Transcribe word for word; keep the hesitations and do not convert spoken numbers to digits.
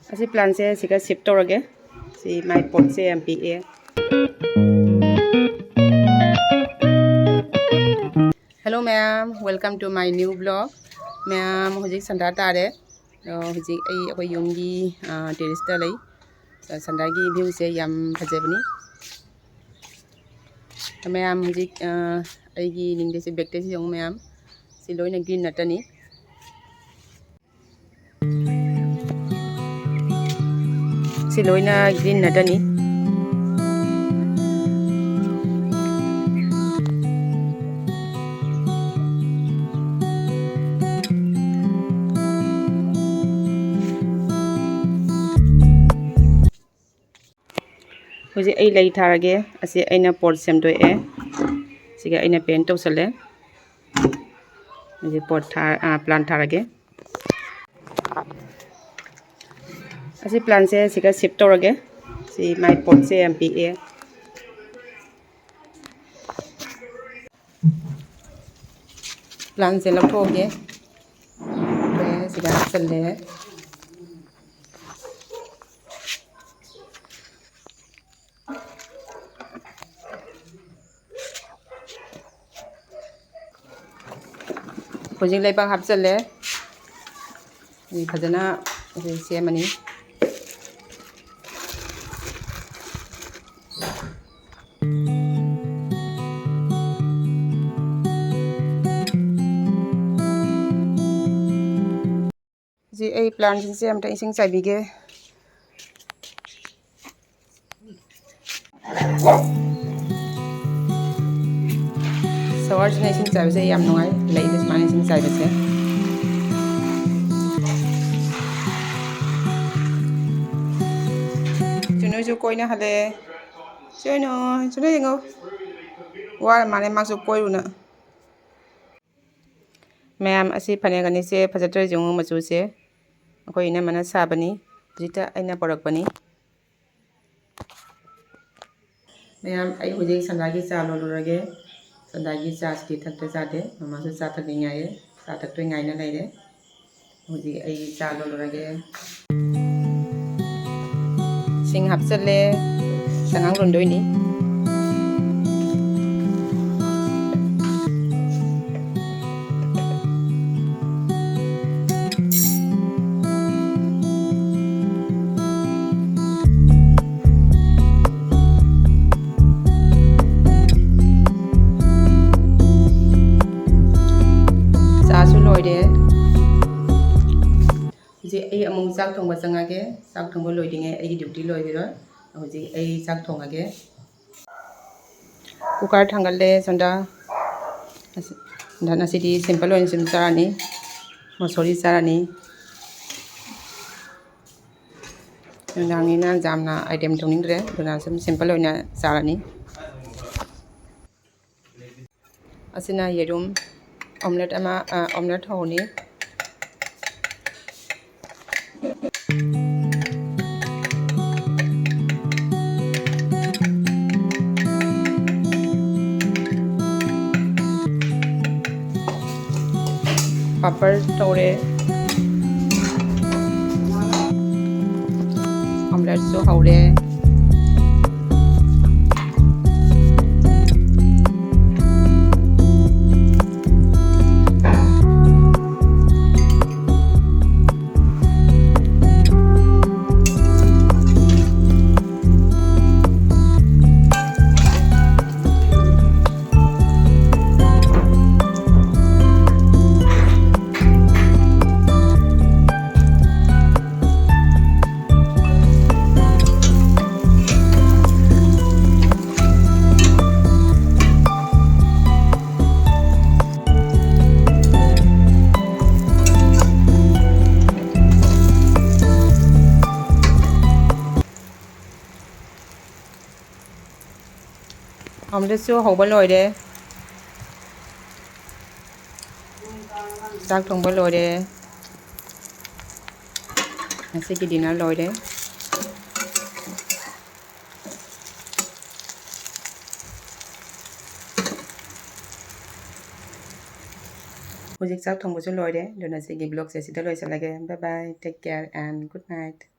ꯑꯁꯤ plantꯁꯦ ꯁꯤꯒ shift ꯇꯧꯔꯒꯦ꯫ ꯁꯤ ꯃꯥꯏ potꯁꯦ ꯌꯥꯝ ꯄꯤꯛꯑꯦ꯫ Hello ꯃꯌꯥꯝ, welcome to my new vlog꯫ ꯃꯌꯥꯝ, ꯍꯧꯖꯤꯛ ꯁꯟꯗꯥ ꯇꯥꯔꯦ꯫ ꯑꯗꯣ ꯍꯧꯖꯤꯛ ꯑꯩ ꯑꯩꯈꯣꯏ ꯌꯨꯝꯒꯤ, ꯑ, terraceꯇ ꯂꯩ꯫ ꯁꯟꯗꯥꯒꯤ viewꯁꯦ ꯌꯥꯝ ꯐꯖꯕꯅꯤ꯫ ꯃꯌꯥꯝ ꯍꯧꯖꯤꯛ, ꯑ, ꯑꯩꯒꯤ ꯅꯤꯡꯗꯦꯁꯦ backꯇꯁꯨ ꯌꯦꯡꯉꯨ ꯃꯌꯥꯝ꯫ ꯁꯤ ꯂꯣꯏꯅ green ꯉꯥꯛꯇꯅꯤ꯫ ꯁꯤ ꯂꯣꯏꯅ green ꯉꯥꯛꯇꯅꯤ꯫ ꯍꯧꯖꯤꯛ ꯑꯩ ꯂꯩ ꯊꯥꯔꯒꯦ꯫ ꯑꯁꯤ ꯑꯩꯅ pot ꯁꯦꯝꯗꯣꯛꯑꯦ꯫ ꯁꯤꯒ ꯑꯩꯅ paint ꯇꯧꯁꯜꯂꯦ꯫ ꯍꯧꯖꯤꯛ pot ꯊꯥ-, ꯑ, plant ꯊꯥꯔꯒꯦ꯫ ꯑꯁꯤ plantꯁꯦ ꯁꯤꯒ shift ꯇꯧꯔꯒꯦ꯫ ꯁꯤ ꯃꯥꯏ potꯁꯦ ꯌꯥꯝ ꯄꯤꯛꯑꯦ꯫ Plantꯁꯦ ꯂꯧꯊꯣꯛꯑꯒꯦ꯫ ꯁꯤꯗ ꯍꯥꯞꯆꯜꯂꯦ꯫ ꯍꯧꯖꯤꯛ ꯂꯩꯕꯥꯛ ꯍꯥꯞꯆꯜꯂꯦ꯫ ꯑꯩ ꯐꯖꯅ ꯑꯩꯈꯣꯏ ꯁꯦꯝꯃꯅꯤ꯫ ꯍꯧꯖꯤꯛ ꯑꯩ plantꯁꯤꯡꯁꯦ ꯑꯝꯇ ꯏꯁꯤꯡ ꯆꯥꯏꯕꯤꯒꯦ꯫ Showerꯁꯤꯅ ꯏꯁꯤꯡ ꯆꯥꯏꯕꯁꯦ ꯌꯥꯝ ꯅꯨꯡꯉꯥꯏ, ꯂꯩꯗ ꯁꯨꯃꯥꯏꯅ ꯏꯁꯤꯡ ꯆꯥꯏꯕꯁꯦ꯫ ꯆꯨꯅꯨꯁꯨ ꯀꯣꯏꯅ ꯍꯜꯂꯦ꯫ ꯆꯨꯅꯨ, ꯆꯨꯅꯨ ꯌꯦꯡꯉꯣ꯫ ꯋꯥꯔ ꯃꯥꯜꯂꯦ ꯃꯥꯁꯨ ꯀꯣꯏꯔꯨꯅ꯫ ꯃꯌꯥꯝ, ꯑꯁꯤ ꯐꯅꯦꯛ ꯑꯅꯤꯁꯦ ꯐꯖꯗ꯭ꯔꯥ ꯌꯦꯡꯉꯨ, ꯃꯆꯨꯁꯦ ꯑꯩꯈꯣꯏ ꯏꯅꯝꯃꯅ ꯁꯥꯕꯅꯤ, ꯍꯧꯖꯤꯛꯇ ꯑꯩꯅ ꯄꯣꯔꯛꯄꯅꯤ꯫ ꯃꯌꯥꯝ, ꯑꯩ ꯍꯧꯖꯤꯛ ꯁꯟꯗꯥꯒꯤ ꯆꯥ ꯂꯣꯜꯂꯨꯔꯒꯦ꯫ ꯁꯟꯗꯥꯒꯤ ꯆꯥꯁꯤꯗꯤ ꯊꯛꯇ ꯆꯥꯗꯦ, ꯃꯃꯥꯁꯨ ꯆꯥ ꯊꯛꯅꯤꯡꯉꯥꯏꯌꯦ, ꯆꯥ ꯊꯛꯇꯣꯏ ꯉꯥꯏꯅ ꯂꯩꯔꯦ꯫ ꯍꯧꯖꯤꯛ ꯑꯩ ꯆꯥ ꯂꯣꯜꯂꯨꯔꯒꯦ꯫ ꯁꯤꯡ ꯍꯥꯞꯆꯜꯂꯦ꯫ ꯆꯉꯥꯡ ꯂꯣꯟꯗꯣꯏꯅꯤ꯫ ꯆꯥꯁꯨ ꯂꯣꯏꯔꯦ꯫ ꯍꯧꯖꯤꯛ ꯑꯩ ꯑꯃꯨꯛ ꯆꯥꯛ ꯊꯣꯡꯕ ꯆꯪꯉꯒꯦ꯫ ꯆꯥꯛ ꯊꯣꯡꯕ ꯂꯣꯏꯗ꯭ꯔꯤꯉꯩ ꯑꯩꯒꯤ duty ꯂꯣꯏꯈꯤꯔꯣꯏ꯫ ꯍꯧꯖꯤꯛ ꯑꯩ ꯆꯥꯛ ꯊꯣꯡꯉꯒꯦ꯫ Cooker ꯊꯥꯡꯒꯠꯂꯦ ꯁꯣꯝꯗ꯫ ꯑꯁ-, ꯉꯁꯤꯗꯤ simple ꯑꯣꯏꯅ ꯁꯨꯝ ꯆꯥꯔꯅꯤ꯫ ꯃꯁꯣꯔꯤ ꯆꯥꯔꯅꯤ꯫ ꯅꯨꯡꯗꯥꯡꯅꯤꯅ ꯌꯥꯝꯅ item ꯊꯣꯡꯅꯤꯡꯗ꯭ꯔꯦ, ꯑꯗꯨꯅ ꯁꯨꯝ simple ꯑꯣꯏꯅ ꯆꯥꯔꯅꯤ꯫ ꯑꯁꯤꯅ ꯌꯦꯔꯨꯝ omelette ꯑꯃ, ꯑ, omelette ꯍꯧꯔꯅꯤ꯫ ꯄꯥꯄꯔ ꯇꯧꯔꯦ꯫ Omelette ꯁꯨ ꯍꯧꯔꯦ꯫ Omelette ꯁꯨ ꯍꯧꯕ ꯂꯣꯏꯔꯦ꯫ ꯆꯥꯛ ꯊꯣꯡꯕ ꯂꯣꯏꯔꯦ꯫ ꯉꯁꯤꯒꯤ dinner ꯂꯣꯏꯔꯦ꯫ ꯍꯧꯖꯤꯛ ꯆꯥꯛ ꯊꯣꯡꯕꯁꯨ ꯂꯣꯏꯔꯦ꯫ ꯑꯗꯨꯅ ꯁꯤꯒꯤ vlog ꯁꯦ ꯁꯤꯗ ꯂꯣꯏꯁꯤꯜꯂꯒꯦ꯫ Bye bye, take care and good night꯫